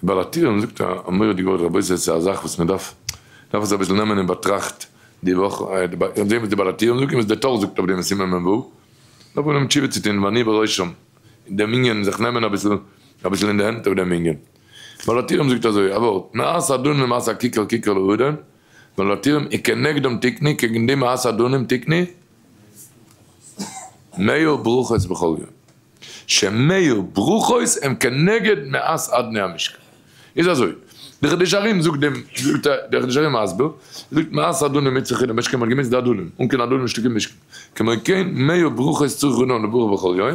בעל הטורים זאגט א מורא'דיגע ווארט רבותי עס איז א זאך וואס מען דארף דארף עס אביסל נעמען אין באטראכט די וואך און זעהן וואס די בעל הטורים זאגט און וואס די טור זאגט אויף דעם אין סימן מ ו דארף מען האבן תשובה צו טון ואני בראשם אין דעם ענין זיך נעמען אביסל אביסל אין די הענט אויף דעם ענין בעל הטורים זאגט אזוי א ווארט מאת אדונים מאת הכיכר כיכר לאדון בעל הטורים וכנגדם תקני קעגן די מאת אדונים תקני מאה ברכות בכל יום. שמאה ברכות הם כנגד מאת אדני המשכן. איז אזוי, די חידושי הרי"ם זאגט דעם, זאגט דער חידושי הרי"ם מסביר, זאגט מאת אדנים מצריך אדם משכן, מ'האט געמוזט די אדנים, אן קיין אדנים נישטא קיין משכן, כמו כן מאה ברכות צריך אדם לברך בכל יום,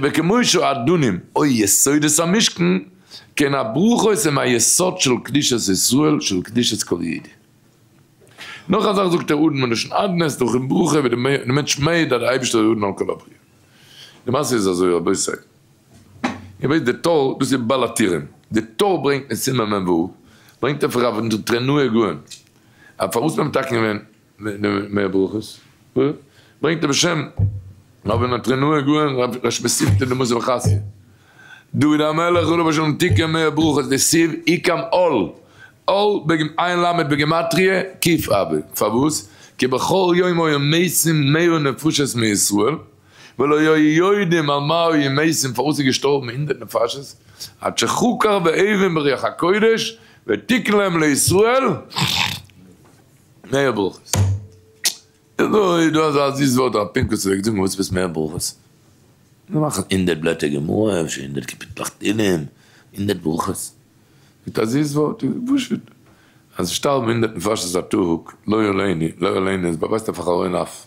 וכמו שהאדנים היו יסודות המשכן, כן הברכות הם היסוד של קדושת ישראל של קדושת כל יהודי. נאך א זאך זאגט ער אדן מלשון אדנות דורך ברכה ווי די מענטש מעיד אז די אייבישטער איז אדון על כל הבריאה. די מעשה איז אזוי רבותי, איר ווייסט די טור, דאס איז בעל הטורים, די טור ברענגט אין סימן מ ו, ברענגט ער פון רב נטרונאי גאון, אז פארוואס מען מתקן געווען מאה ברכות, ברענגט ער בשם רב נטרונאי גאון ר' מסיפתא דמוסר וחסיא, דוד המלך עליו השלום תיקן מאה ברכות דסיב איקם עול, עול בג' עין למד בגימטריא ק' אבא, פארוואס? כי בכל יום היו מתים מאה נפשות מישראל, ולא היו יודעים על מה היו מתים פארוואס איז געשטארבן הונדערט נפשות, עד שחקר והבין ברוח הקודש ותיקן להם לישראל מאה ברכות. איז דא איז דא אזא זיס ווארט הרב פינקוס פלעגט זאגן וואס עפעס מאה ברכות? מיר מאכן הונדערט בלעטער גמרא אפשר הונדערט קאפיטלעך תהילים הונדערט ברכות. מיט א זיס ווארט איז פשוט אז עס שטארבן הונדערט נפשות א טאג לא עלינו לא עלינו עס באווייזט אויף א חרון אף.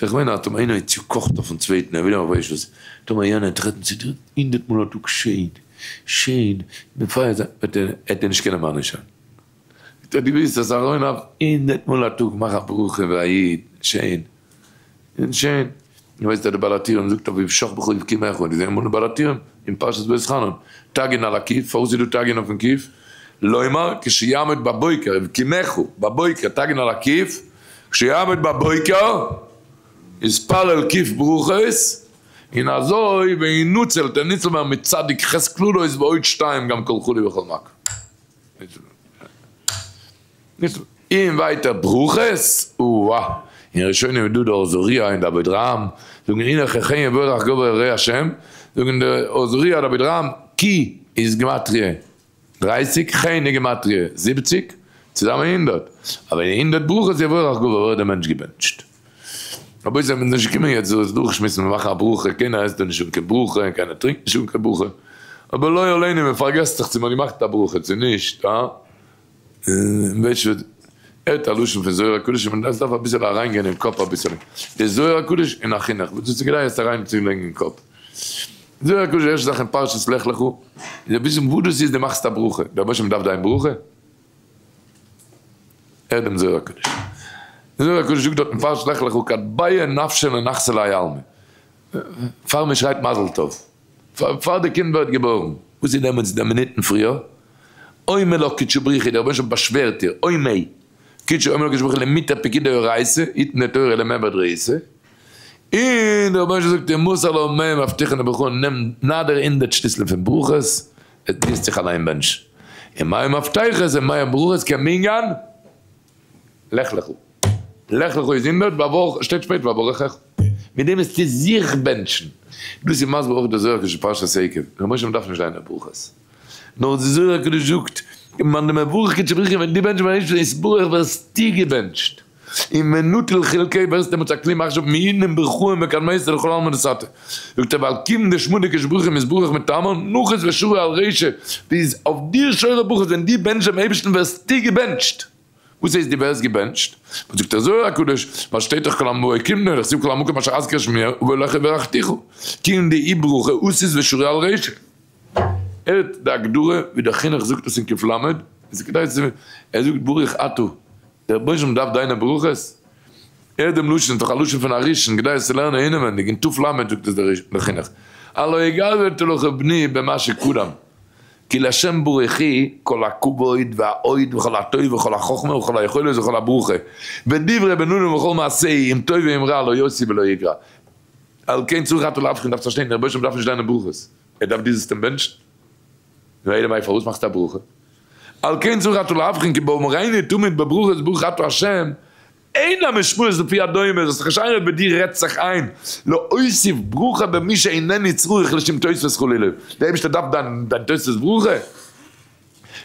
איך מיין אז טאמער איינער איז צוקאכט אויפן צווייטן ער וויל אים אויף וואס טאמער יענער טרעט צו דיר הונדערט מאל א טאג שיין שיין מפייס זיין וועט ער ער נישט קענען מעניש זיין. זאגט ער דו ווילסט אז אהרן אב הונדערט מאל א טאג מאך א ברכה ווי א איד שיין און שיין דו ווייסט אז די בעל הטורים זאגט אויף ובשכבך ובקומך האט געזען אמאל די בעל הטורים אין פרשת ואתחנן תגין על הקוף פארוואס איז דא תגין אויפן קוף לומר כשיעמוד בבוקר ובקומך בבוקר תגין על הקוף כשיעמוד בבוקר יתפלל קוף ברכות און אזוי וינוצל וועט ער ניצול ווערן מצדיק ח' קללות ועוד שתיים גם כל חולי וכל מכה. און ווייטער ברכות, אוה, אין ראשונים איז דא די אור זרוע און די אבודרהם, זאגן הנה חכם יבורך גבר ירא השם, זאגן די אור זרוע און אבודרהם, כי איז גמטריא דרייסיג, חן איז גמטריא זיבעציג, צוזאמען הונדערט, אבער אין הונדערט ברכות יבורך גבר ווערט דער מענטש געבענטשט. רבותי מיר זענען נישט געקומען יעצט דא עס דורכשמועסן און מאכן א ברכה, קיינער עסט דא נישט אן קיין ברכה און קיינער טרינקט נישט אן קיין ברכה, אבער לא עלינו מען פארגעסט זיך צו מען האט געמאכט א ברכה צו נישט, הא? און ווער שווער הערט א לשון פון זוהר הקדוש און עס דארף אביסעלע אריינגיין אין קאפ אביסעלע, די זוהר הקדוש און א חינוך וואס איז כדאי עס אריין צו לייגן אין קאפ. זוהר הקדוש די ערשטע זאך אין פרשת לך לך איז אביסל וואס דאס איז די מאכסט א ברכה, דער רבש"ע דארף דיין ברכה? הערט דעם זוהר הקדוש. דער זוהר הקדוש זאגט דארט אין פרשת לך לך כד בעי נפשא לנחתא להאי עלמא, פאר מען שרייט מזל טוב, פאר די קינד ווערט געבוירן, וואס איז דעמאלטס די מינוטן פריער? אומר לך קודשא בריך הוא, דער רבונו של עולם באשווערט דיר, אומר קודשא אומר לך קודשא בריך הוא למיטב פקודי אורייתא, היטן די תורה למעבד רעותא, און דער רבונו של עולם זאגט דיר מסר לה מאה מפתחין לברכו, נעם נאדיר הונדערט שליסלען פון ברכות, עס דינסט זיך אליין בענטשן, און מאה מפתחות און מאה ברכות כמנין לך לך. לך לך איז הונדערט, ואברך, שטייט שפעטער ואברכך. מיט דעם וועסטו זיך בענטשן. דאס איז מסביר אויך דער זוהר הקדוש אין פרשת עקב, ר' משה מ'דארף נישט דיינע ברכות. נאר דער זוהר הקדוש זאגט, מאן דמברך קודשא בריך הוא, ווען דו בענטשט ביים אייבערשטן יתברך ווערסטו געבענטשט. און ונטיל חלקיה ווערסט דעמאלטס א כלי מחשב מעינים ברכוהם וקדמייתא לכל עלמא דסתא. זאגט ער ועל כיוון דשמא דקודשא בריך הוא מתברך מטעמא נחית ושרי על רישא, ווי איז אויף דיר שורה ברכות, ווען דו בענטשט דעם אייבערשטן ווערסטו געבענטשט. וואס הייסט דו ווערסט געבענטשט? וואס זאגט דער זוהר הקדוש, ווייל שטייט דאך כל המקום נח זיו כל המקום אשר אזכיר שמי ובלך וברכתיך, כיון דאי ברכה אסיס ושרי על רישא. הערט די הגדרה ווי דער חינוך זאגט עס אין קל, איז כדאי צו, ער זאגט ברוך אתה, דער רבונו של עולם דארף דיינע ברכות? הערט דעם לשון, איז דאך א לשון פון א ראשון, כדאי עס צו לערנען אינעווענדיג, אין תל זאגט עס דער חינוך, הלא הגדת לך בני במה שקדם. כי לה' ברכי כל הכבוד וההוד וכל הטוב וכל החכמה וכל היכולת וכל הברכה, ודברי בן אדם וכל מעשהו אם טוב ואם רע לא יוסיף ולא יגרע. על כן צריך אתה להבחין, דארפסט פארשטיין, דער רבוש"ע דארף נישט דיינע ברכות, ער דארף דו זאלסט אים בענטשן. נו אלא מאי פארוואס מאכסטו א ברכה? על כן צריך אתה להבחין כי באמרנו תמיד בברכות ברוך אתה השם אין המשמעות לפי הדומה, זאלסט זיך נישט איינרעדן ווי דיר רעדט זיך איין, להוסיף ברכה במי שאיננו צריך לשום תוספות חלילה, דער אייבערשטער דארף דיין דיין תוספות ברכה?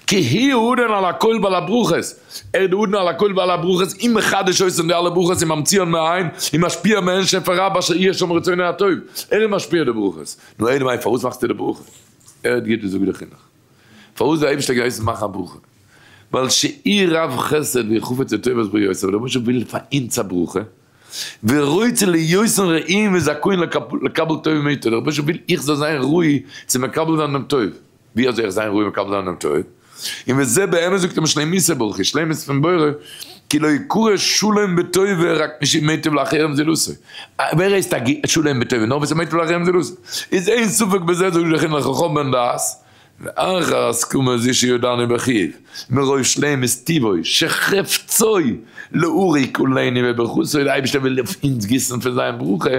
כי הוא האדון על הכל בעל הברכות, ער איז די אדון על הכל בעל הברכות, און מחדש אותן די אלע ברכות און ממציאן מאין, און משפיע מהן שפע רב אשר יהיה שם רצונו הטוב, ער איז משפיע די ברכות, נו אלא מאי פארוואס מאכסטו די ברכה? ער האט גוט געזאגט די חינוך. פארוואס דער אייבערשטער געהייסן מאכן א ברכה? ווייל שאי רב חסד ויחפץ לטובת בריותיו, דער רבונו של עולם וויל פאר אונז א ברכה, ורוצה להיותן ראויים וזכאין לקבל טוב מאיתו, דער רבונו של עולם וויל איך זאל זיין ראוי צו מקבל זיין דעם טוב, ווי אזוי איך זיין ראוי מקבל זיין דעם טוב? און וזה באמת זאגט ער משלימותו ברוך הוא, שלימות פון בורא, כי לא יקרא שלום בטובה רק מי שמיטיב לאחרים זולתו. ווער הייסט א שלום בטובה? נאר ווער ס'מיטיב לאחרים זולתו. איז אין ספק בזה זאגט דער חינוך חכם בן דעת, ואחר הסכמה זו שידענו בחיוב, מרוב שלימות טבעו שחפצו להוריק עלינו בברכתו, דער אייבערשטער וויל אויף אונז גיסן פון זיין ברכה,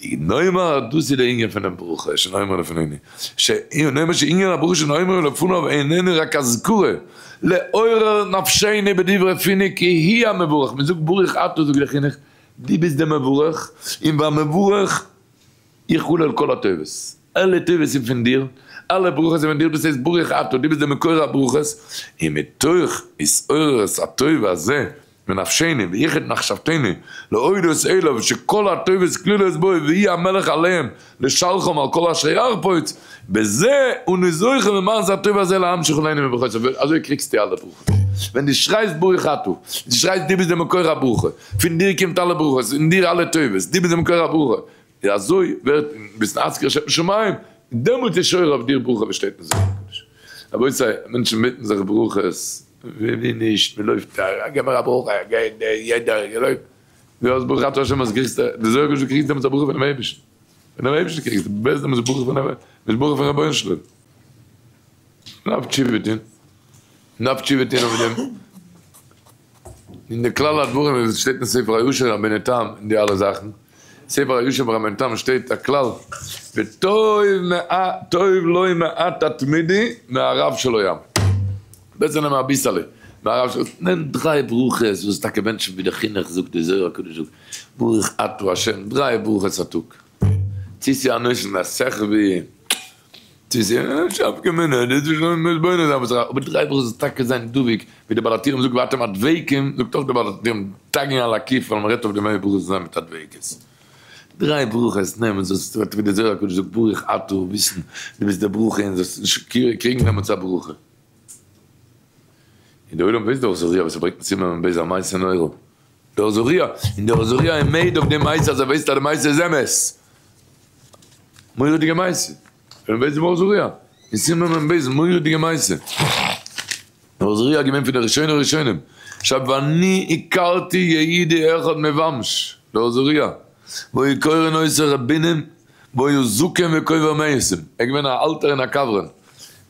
נאמר, דאס איז דער ענין פונעם ברכה שנאמר לפנינו, שנאמר שענין הברכה שנאמר לפניו איננו רק אזכרה לעורר נפשינו בדברי פינו כי היא המבורך, מען זאגט ברוך אתה זאגט דער חינוך, דו ביסט דער מבורך, און והמבורך יכלול כל הטובות, אלע טובות איז פון דיר, אלע ברכות איז פון דיר, דאס הייסט ברוך אתה, דו ביסט דער מקור הברכות, און מתוך התעוררות הטוב הזה ונפשנו וייחוד מחשבתנו להודות אליו שכל הטובות כלולות בו והיא המלך עליהם לשלחם על כל אשר יחפוץ, בזה אנו זוכים למעשה הטוב הזה להמשיך עלינו מברכותיו, אזוי קריגסטו אלע ברכות, ווען דו שרייסט ברוך אתה, דו שרייסט דו ביסט דער מקור הברכה, פון דיר קומט אלע ברכות, אין דיר אלע טובות, דו ביסט דער מקור הברכה, און אזוי ווערט ביסט נעסק לשם שמים, דעמאלט איז שורה אויף דיר ברכה וואס שטייט אין זוהר הקדוש. רבותי, מענטשן בעטן זיך ברכות, ווי נישט, מען לויפט, געב מיר א ברכה, יעדער לויפט, דו האסט ברוך אתה השם אז קריגסט, די זוהר הקדוש קריגסט דעמאלטס א ברכה פונעם אייבערשטן, פונעם אייבערשטן קריגסטו, בעסט דעמאלטס ברכה פונעם, ברכה פון רבונו של עולם. מ'דארף תשובה טון, מ'דארף תשובה טון אויף דעם. אין די כלל הדברים ווי עס שטייט אין ספר הישר רבינו תם און די אלע זאכן, ספר הישר ברבינו תם שטייט א כלל וטוב מעט טוב לו מעט התמידי מהרב שלא יעמוד, בעסער נעמען אביסעלע מהרב שלא, נעם דריי ברכות וואס טאקע בענטשן ווי די חינוך זאגט די זוהר הקדוש זאגט ברוך אתה ה' דריי ברכות א טאג, צו ס'איז א נושא מסכת צו ס'איז נישט נפקא מינה, דאס איז שוין מתבונן זיין וואס ער אבער דריי ברכות זאל טאקע זיין דבוק, ווי דער בעל הטורים זאגט ואתם הדבקים, זאגט אויך דער בעל הטורים תגין על הכיף ווייל מ'רעדט אויף די מאה ברכות זאל זיין מיט א דביקות. דריי ברכות נעמען זאלסט ווי דער זוהר הקדוש זאגט ברוך אתה וויסן דו ביסט דער ברכה און זאלסט נישט קריגן דעמאלטס א ברכה. און דער עולם ווייסט דאך וואס איך זוך אבער ס'ברענגט נישט צו מ ב א מעשה נורא. דער אזוריה, און דער אזוריה איז מעיד אויף די מעשה אז ער ווייסט אז די מעשה איז אמת. מורא'דיגע מעשה. ווען ווייסט דער אזוריה? אין סימן מ ב, מורא'דיגע מעשה. דער אזוריה איז געווען פון די ראשוני ראשונים. שרייבט ואני הכרתי יהודי אחד מבמש, דער אזוריה, והיו קורין אותו ר' בינם והיו זקן וקובר מתים, ער איז געווען א אלטער און א קברן.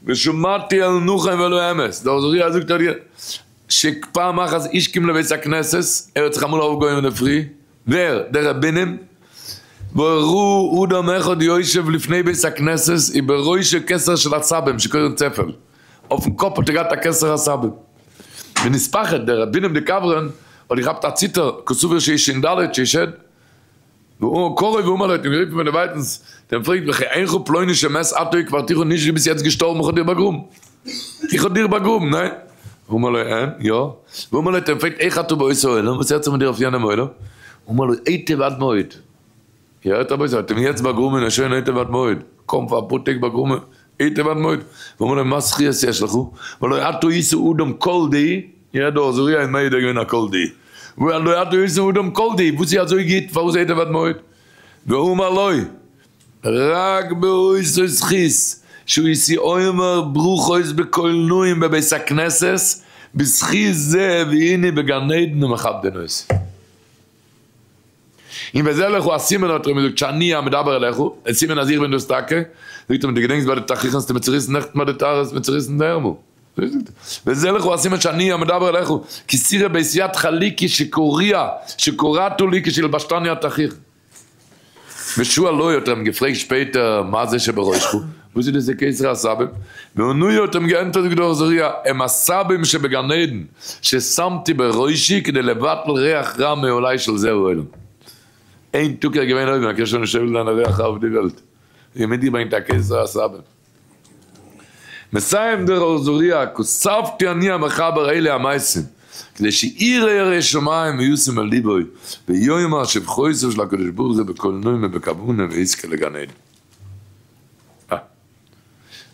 ושמעתי אל נכון ואל האמת, דער אזוריה זאגט אז שפעם אחת השכים לבית הכנסת, ער האט זיך אמאל אויפגעהויבן אינדערפרי, ווער? דער ר' בינם, וראו אדם אחד יושב לפני בית הכנסת ובראשו כתר של עשבים שקוראים צפל, אויפן קאפ האט ער געהאט א כתר עשבים, ונספחת, דער ר' בינם די קברן האט געכאפט א ציטער, כסבור שיש שין ד' שיש ה', והוא קרוב ואמר לו, האט אים גערופן פון דערווייטנס, דעם פרעגט וכי אינך פלוני שמת עתה וקברתיך נישט דו ביסט יעצט געשטארבן איך האב דיר באגראבן, איך האב דיר באגראבן, ניין? ואמר לו אין, יא, ואמר לו האט אים געפרעגט איך אתה באותו עולם, וואס הערט זיך מיט דיר אויף יענעם עולם, אמר לו היטב עד מאוד, איר הערט רבותי, האט אים יעצט באגראבן און ער שוין היטב עד מאוד, קוים פאר אפאר טעג באגראבן היטב עד מאוד, ואמר לו מה זכיות יש לך, והלא אתה היית אדם כל דהו, יא דער אזוריה איז מעיד ער געווען א כל דהו, והלא אתה היית אדם כל דהו, וואס איז אזוי גוט פארוואס היטב עד מאוד, ואמר לו רק באותו זכות שהייתי אומר ברכות בקול נעים בבית הכנסת, בזכות זה הביאוני בגן עדן ומכבדין אותי. און וזה לך הסימן האט ער אים געזאגט שאני המדבר אליך, א סימן אז איך בין דאס טאקע, זאגט אים דו געדענקסט ביי די תכריכן האסטו מיר צוריסן נעכטן ביי די טהרות מיר צוריסן די ערמל, וזה לך הסימן שאני המדבר אליך, כי תראה בית יד חליקי שקורע שקרעת לי כשהלבשתני התכריך. ושאל לו האט ער אים געפרעגט שפעטער מה זה שבראשך? וואס איז דאס די כתר עשבים? וענהו האט אים געענטפערט זאגט דער אור זרוע, הם עשבים שבגן עדן ששמתי בראשי כדי לבטל ריח רע מעלי של זה העולם. איין טאג ער געווען אויבן ער קען שוין נישט סובל זיין א ריח רע אויף די וועלט, און מיטגעברענגט א כתר עשבים. מסיים דער אור זרוע, כתבתי אני המחבר אלה המעשים, כדי שיראה ירא שמים וישים אל ליבו, ויאמר שבחותיו של הקדוש ברוך הוא בקול נעים ובכוונה ויזכה לגן עדן. אה.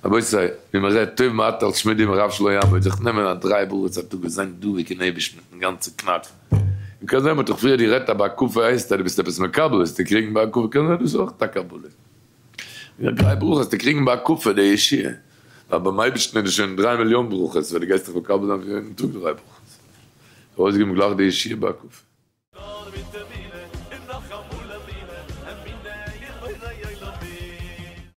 רבותי, ווי מען רעדט, טוב מעט על שמידי מרב שלא יעמוד, זיך נעמען א דריי ברכות א טאג און זיין דבוק אין אייבערשטן מיטן גאנצן קנאק. און קען זיין מען האט דאך פריער גערעדט אז בהקפה הייסט אז דו ביסט עפעס מקבל וועסטו קריגן בהקפה, קען זיין דאס איז אויך א קבלה. יא דריי ברכות וועסטו קריגן בהקפה די ישועה, ווייל ביים אייבערשטן איז דאס שוין דריי מיליאן ברכות, ווייל דו גייסט דאך מקבל זיין פון יעדן טאג דריי ברכות. ארויסגעבן גלייך די ישועה בהקפה.